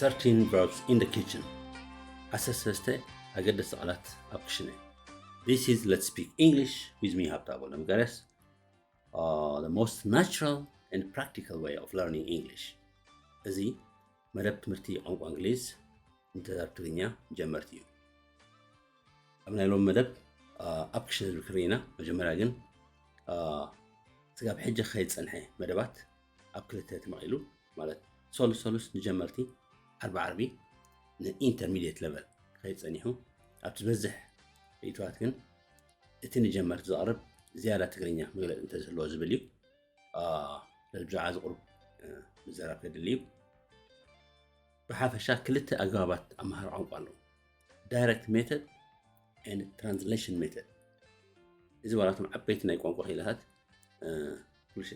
thirteen verbs in the kitchen. ዓሰርተ ሰለስተ ኣገደስቲ ቃላት ኣብ ክሽነ። This is Let's Speak English with me, ሃብታ ጎለምገረስ። Uh, the most natural and practical way of learning English. እዚ መደብ ትምህርቲ ቋንቋ እንግሊዝ ንተዛረብቲ ትግርኛ ጀመርቲ እዩ። ኣብ ናይ ሎም መደብ ኣብ ክሽነ ዝብል ክርኢ ኢና። መጀመርያ ግን ስጋብ ሕጂ ከይፀንሐ መደባት ኣብ ክልተ ተመቒሉ፣ ማለት ሰሉስ ሰሉስ ንጀመርቲ፣ ዓርቢ ዓርቢ ንኢንተርሚዲየት ለቨል ከይፀኒሑ፣ ኣብቲ ዝበዝሕ ርእይቶታት ግን እቲ ንጀመርቲ ዘቕርብ ዝያዳ ትግርኛ መግለፂ እንተዝህልዎ ዝብል እዩ። ለልብዛዓ ዝቕርብ ምዘራብ ከድሊ እዩ። ብሓፈሻ ክልተ ኣገባባት ኣምሃር ቋንቋ ኣለዉ፣ direct method and translation method። እዚ ዋላቶም ዓበይቲ ናይ ቋንቋ ክኢላታት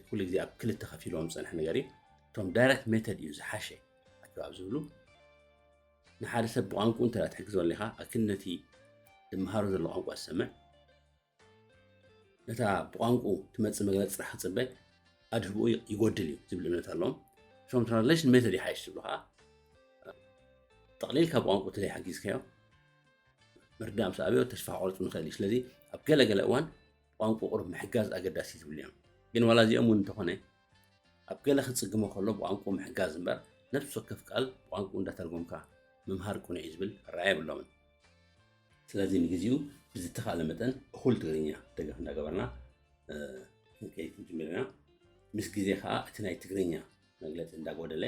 ኩሉ ግዜ ኣብ ክልተ ከፊልዎም ዝፀንሐ ነገር እዩ። እቶም direct method እዩ ዝሓሸ ኣገባብ ዝብሉ፣ ንሓደ ሰብ ብቋንቁ እንተ ትሕግዞ ኣለኻ ኣክል ነቲ ዝመሃሮ ዘሎ ቋንቋ ዝሰምዕ፣ ነታ ብቋንቁ ትመፅእ መግለፂ ጥራሕ ክፅበ ኣድህብኡ ይጎድል እዩ ዝብል እምነት ኣለዎም። እቶም translation method ይሓይሽ ዝብሉ ከዓ ጠቕሊልካ ብቋንቁ ተዘይሓጊዝካዮ ምርዳእ ምስ ኣብዮ ተስፋ ክቆርፁ ንኽእል እዩ። ስለዚ ኣብ ገለ ገለ እዋን ብቋንቁ ቁሩብ ምሕጋዝ ኣገዳሲ ዝብሉ እዮም። ግን ዋላ እዚኦም እውን እንተኾነ ኣብ ገለ ክፅግሞ ከሎ ብቋንቁ ምሕጋዝ እምበር ነፍሲ ወከፍ ቃል ብቋንቁ እንዳተርጎምካ ምምሃር ቅኑዕ እዩ ዝብል ራእይ የብሎምን። ስለዚ ንግዚኡ ብዝተኻለ መጠን እኹል ትግርኛ ደገፍ እንዳገበርና ክንከይድ ክንጅምር ኢና። ምስ ግዜ ከዓ እቲ ናይ ትግርኛ መግለፂ እንዳጎደለ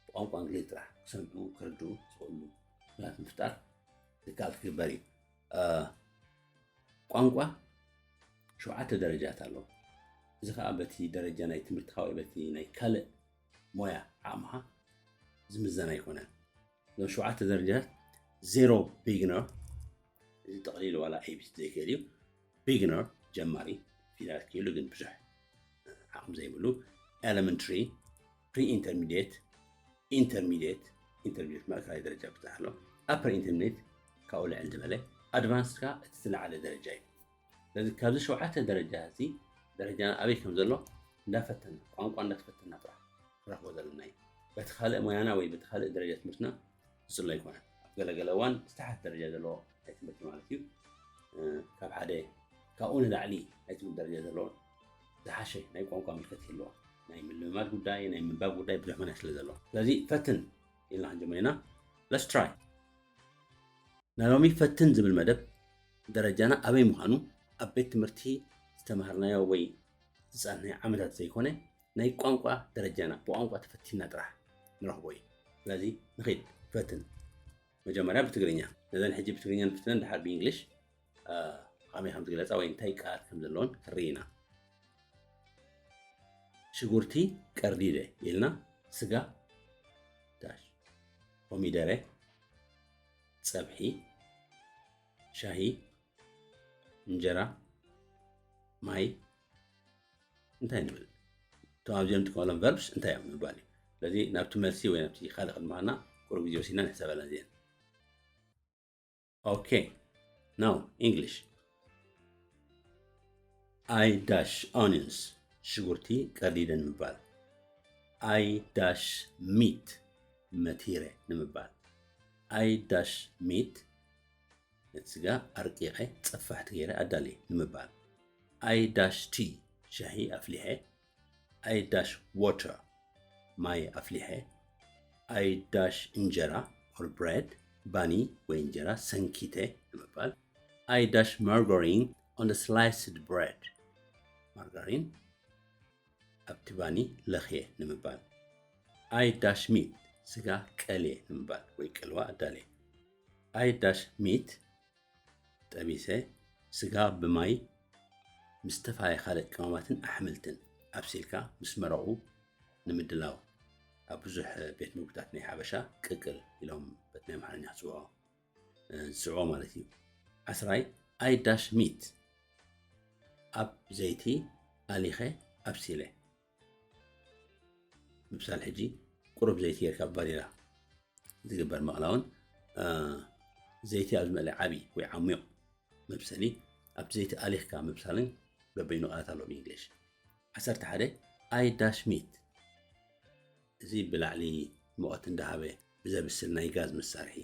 ብቋንቋ እንግሊዝ ጥራሕ ክሰምዑ ክርድኡ ዝኽእሉ ኩነታት ምፍጣር ዝከኣል ክግበር እዩ። ቋንቋ ሸውዓተ ደረጃት ኣለዎ። እዚ ከዓ በቲ ደረጃ ናይ ትምህርትኻ ወይ በቲ ናይ ካልእ ሞያ ዓቕምኻ ዝምዘን ኣይኮነን። እዞም ሸውዓተ ደረጃታት ዜሮ፣ ቢግነር፣ እዚ ጠቕሊሉ ዋላ ኤቢሲ ዘይክእል እዩ። ቢግነር ጀማሪ፣ ፊደላት ክኢሉ ግን ብዙሕ ዓቕሚ ዘይብሉ፣ ኤለመንትሪ፣ ፕሪ ኢንተርሚዲየት፣ ኢንተርሚዲየት፣ ኢንተርሚዲየት ማእከላይ ደረጃ ብፅሕ ኣሎ፣ ኣፐር ኢንተርሚዲየት ካብኡ ልዕል ዝበለ፣ ኣድቫንስድ ከዓ እቲ ዝለዓለ ደረጃ እዩ። ስለዚ ካብዚ ሸውዓተ ደረጃ እዚ ደረጃና ኣበይ ከም ዘሎ እንዳፈተና፣ ቋንቋ እንዳተፈተና ጥራሕ ንረኽቦ ዘለና እዩ። በቲ ካልእ ሞያና ወይ በቲ ካልእ ደረጃ ትምህርትና ዝፅሎ ኣይኮነን። ኣብ ገለገለ እዋን ዝተሓተ ደረጃ ዘለዎ ናይ ትምህርቲ ማለት እዩ። ካብ ሓደ ካብኡ ንላዕሊ ናይ ትምህርቲ ደረጃ ዘለዎ ዝሓሸ ናይ ቋንቋ ምልከት ይህልዋ። ናይ ምልምማድ ጉዳይ፣ ናይ ምንባብ ጉዳይ ብዙሕ መናይ ስለ ዘሎ፣ ስለዚ ፈትን ኢልና ክንጀምር ኢና። Let's try። ናይ ሎሚ ፈትን ዝብል መደብ ደረጃና ኣበይ ምዃኑ ኣብ ቤት ትምህርቲ ዝተምሃርናዮ ወይ ዝፀንሐ ዓመታት ዘይኮነ ናይ ቋንቋ ደረጃና ብቋንቋ ተፈቲና ጥራሕ ንረኽቦ እዩ። ስለዚ ንኺድ ፈትን። መጀመርያ ብትግርኛ፣ ነዘን ሕጂ ብትግርኛ ንፍትነን ድሓር ብእንግሊሽ ከመይ ከም ዝግለፃ ወይ እንታይ ቃላት ከም ዘለዎን ክርኢ ኢና። ሽጉርቲ ቀርዲደ ኢልና ስጋ ዳሽ ኮሚደረ ጸብሒ ሻሂ እንጀራ ማይ እንታይ ንብል? እቶም ኣብዚኦም ንጥቀመሎም ቨርብስ እንታይ እዮም ምባል እዩ። ስለዚ ናብቲ መልሲ ወይ ናብቲ ካልእ ቅድመና ቁሩብ ግዜ ወሲድና ንሕሰበለን እዚአን። Okay, now English. I dash onions፣ ሽጉርቲ ቀርዲደ ንምባል። I dash meat፣ መቲረ ንምባል። I dash meat፣ ነቲ ስጋ ኣርቂቐ ጸፋሕቲ ገይረ ኣዳልየ ንምባል። I dash tea፣ ሻሂ ኣፍሊሐ። I dash water፣ ማይ ኣፍሊሐ። I dash እንጀራ or bread፣ ባኒ ወይ እንጀራ ሰንኪተ ንምባል። I dash margarine on the sliced bread፣ ማርጋሪን ኣብቲ ባኒ ለኽየ ንምባል። I dash meat፣ ስጋ ቀልየ ንምባል ወይ ቅልዋ ኣዳልየ። I dash meat፣ ጠቢሰ ስጋ ብማይ ምስ ዝተፈላለየ ካልእ ቀመማትን ኣሕምልትን ኣብሲልካ ምስ መረቑ ንምድላው ኣብ ብዙሕ ቤት ምግብታት ናይ ሓበሻ ቅቅል ኢሎም በቲ ናይ ኣምሓርኛ ክፅውዖ፣ ዝፅውዖ ማለት እዩ። ዓስራይ፣ I dash meat፣ ኣብ ዘይቲ ኣሊኸ ኣብሲለ። ምብሳል ሕጂ ቁሩብ ዘይቲ ጌርካ ብባዴላ ዝግበር ምቕላውን፣ ዘይቲ ኣብ ዝመልአ ዓቢ ወይ ዓሚቕ መብሰሊ ኣብቲ ዘይቲ ኣሊኽካ ምብሳልን በበይኑ ቃላት ኣለዎ ብእንግሊሽ። ዓሰርተ ሓደ፣ I dash meat፣ እዚ ብላዕሊ ሙቐት እንዳሃበ ብዘብስል ናይ ጋዝ መሳርሒ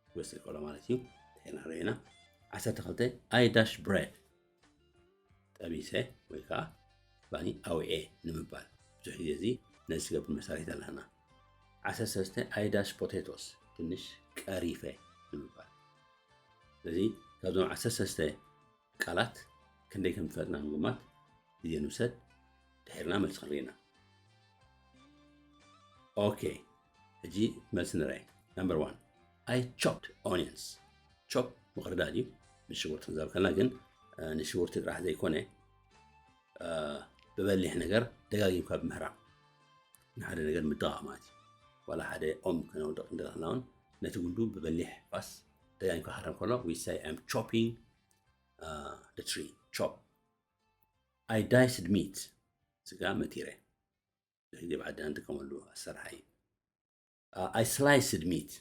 ክበስል ከሎ ማለት እዩ። ተና ርኢና ዓሰርተ ክልተ I dash bread ጠቢሰ ወይ ከዓ ባኒ ኣውኤ ንምባል ብዙሕ ግዜ እዚ ነዚ ዝገብር መሳርሒት ኣለና። ዓሰርተ ሰለስተ I dash potatoes ድንሽ ቀሪፈ ንምባል። ስለዚ ካብዞም ዓሰርተ ሰለስተ ቃላት ክንደይ ከም ትፈልጥና ምግማት ግዜ ንውሰድ። ድሒርና መልሲ ክንርኢ ኢና። ኦኬ፣ ሕጂ መልሲ ንርኣይ። Number one, I chopped onions. ቾፕ ምቕርዳድ እዩ። ንሽጉርቲ ክንዛብ ከለና ግን ንሽጉርቲ ጥራሕ ዘይኮነ ብበሊሕ ነገር ደጋጊምካ ብምህራም ንሓደ ነገር ምድቓቕ ማለት እዩ። ዋላ ሓደ ኦም ከነውድቕ እንደለና እውን ነቲ ጉንዱ ብበሊሕ ፋስ ደጋጊምካ ክሃረም ከሎ we say I'm chopping the tree. Chop. I diced meat. ስጋ መቲረ። ሕጂ ኣብ ዓድና ንጥቀመሉ ኣሰራርሓ እዩ። I sliced meat.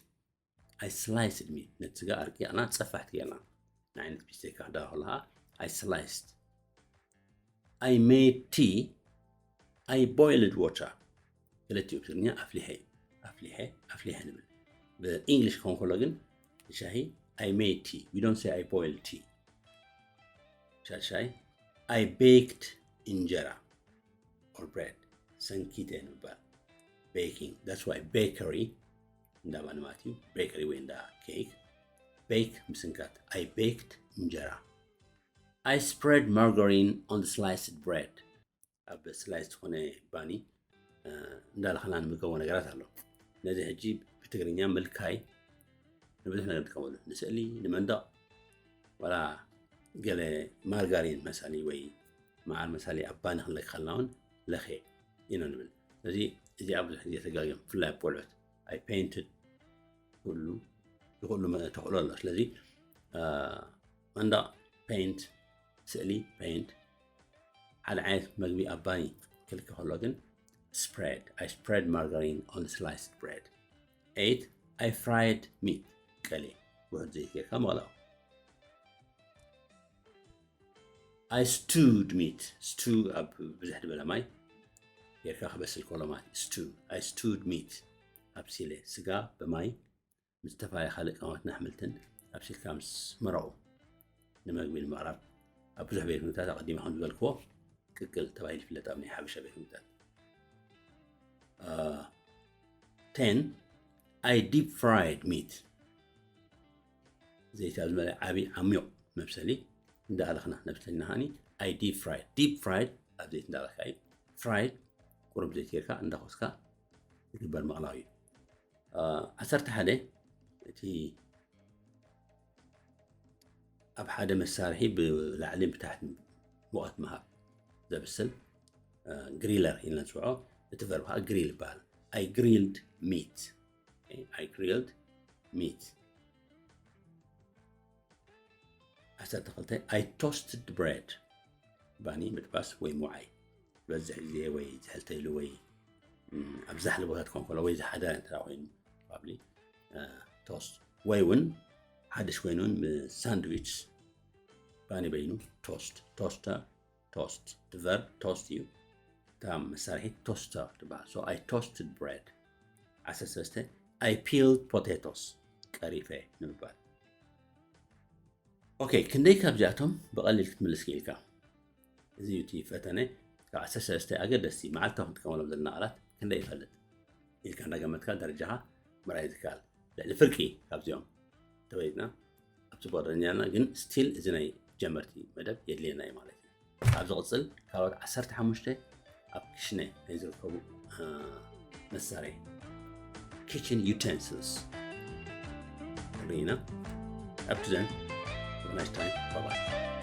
I sliced meat. ነቲ ስጋ ኣርቂቕና ጸፋሕቲ ጌርና ንዓይነት ቢስቴካ ክዳሎ ከለኻ I sliced. I made tea. I boiled water. ክልቲኡ ብትግርኛ ኣፍሊሐ እዩ። ኣፍሊሐ ኣፍሊሐ ንብል። ብእንግሊሽ ክኸውን ከሎ ግን ሻሂ I made tea. We don't say I boiled tea. ሻሻይ I baked እንጀራ or bread ሰንኪተ ንባል baking. That's why bakery እንዳ ባኒ ማለት እዩ። ቤከሪ ወይ እንዳ ኬክ ቤክ ምስንካት። I baked እንጀራ። I spread margarine on the sliced bread. ኣብ ስላይስ ዝኾነ ባኒ እንዳለኸና ንምገቦ ነገራት ኣሎ። ነዚ ሕጂ ብትግርኛ ምልካይ ንብዙሕ ነገር ንጥቀመሉ፣ ንስእሊ፣ ንመንደቕ፣ ዋላ ገለ ማርጋሪን መሳሊ ወይ መዓር መሳሊ ኣብ ባኒ ክንለክ ከለና እውን ለኸ ኢና ንብል። ስለዚ እዚኣ ብዙሕ ግዜ ተጋግዮም፣ ብፍላይ ኣብ ቆልዑት። I painted ኩሉ ንኩሉ ተኽእሎ ኣሎ። ስለዚ መንደቕ ፔንት፣ ስእሊ ፔንት፣ ሓደ ዓይነት መግቢ ኣብ ባኒ ክልከ ከሎ ግን spread. I spread margarine on sliced bread. Eight, I fried meat. ቀሊ ውሕድ ዘይት ጌርካ ምቕላው። I stewed meat. ስቱ ኣብ ብዝሕ ዝበለ ማይ ጌርካ ክበስል ከሎ ማለት እዩ። ስቱ። I stewed meat. ኣብሲለ ስጋ ብማይ ምስ ዝተፈላለዩ ካልእ ቀመማትን ኣሕምልትን ኣብሲልካ ምስ መረቑ ንመግቢ ንምቕራብ ኣብ ብዙሕ ቤት ምግብታት ኣቐዲመ ከም ዝበልክዎ ቅቅል ተባሂሉ ይፍለጥ ኣብ ናይ ሓበሻ ቤት ምግብታት። ቴን፣ I deep fried meat. ዘይቲ ኣብ ዝመልአ ዓቢ ዓሚቕ መብሰሊ እንዳኣለኽና ነብሰልና ሃኒ። I deep fried. Deep fried ኣብ ዘይቲ እንዳኣለኽካ እዩ። ፍራይድ ቁሩብ ዘይቲ ጌርካ እንዳኾስካ ዝግበር ምቕላው እዩ። ዓሰርተ ሓደ፣ እቲ ኣብ ሓደ መሳርሒ ብላዕልን ብታሕትን ሙቐት ምሃብ ዘብስል ግሪለር ኢልና ንፅውዖ። እቲ ቨርብ ከዓ ግሪል ይበሃል። I grilled meat. I grilled meat. ዓሰርተ ክልተ፣ I toasted bread. ባኒ ምጥባስ ወይ ምውዓይ ዝበዝሕ ግዜ ወይ ዝሕልተይሉ ወይ ኣብ ዛሕሊ ቦታ ትኾን ከሎ ወይ ዝሓደረ እንተ ኮይኑ ፕሮባብሊ ቶስት ወይ እውን ሓድሽ ኮይኑ እውን ሳንድዊች ባኒ በይኑ ቶስት። ቶስተር፣ ቶስት። ቨርብ ቶስት እዩ። እታ መሳርሒት ቶስተር ትበሃል። So I toasted bread. ዓሰርተ ሰለስተ፣ I peeled potatoes. ቀሪፈ ንምባል። ኦኬ፣ ክንደይ ካብዚኣቶም ብቐሊል ክትምልስ ክኢልካ? እዚ እዩ እቲ ፈተነ። ካብ ዓሰርተ ሰለስተ ኣገደስቲ መዓልታዊ ክንጥቀመሎም ዘለና ቃላት ክንደይ ይፈልጥ ኢልካ እንዳገመትካ ደረጃኻ ምርኣይ ዝከኣል። ልዕሊ ፍርቂ ካብዚኦም ተበይጥና ኣብ ጽቡቕ ደረጃ ኣለና፣ ግን ስቲል እዚ ናይ ጀመርቲ መደብ የድልየና እዩ ማለት እዩ። ኣብ ዝቕጽል ካልኦት ዓሰርተ ሓሙሽተ ኣብ ክሽነ ናይ ዝርከቡ መሳርሒ፣ ኪችን ዩቴንስልስ፣ ርኢና። Up to then, have a nice time. Bye bye.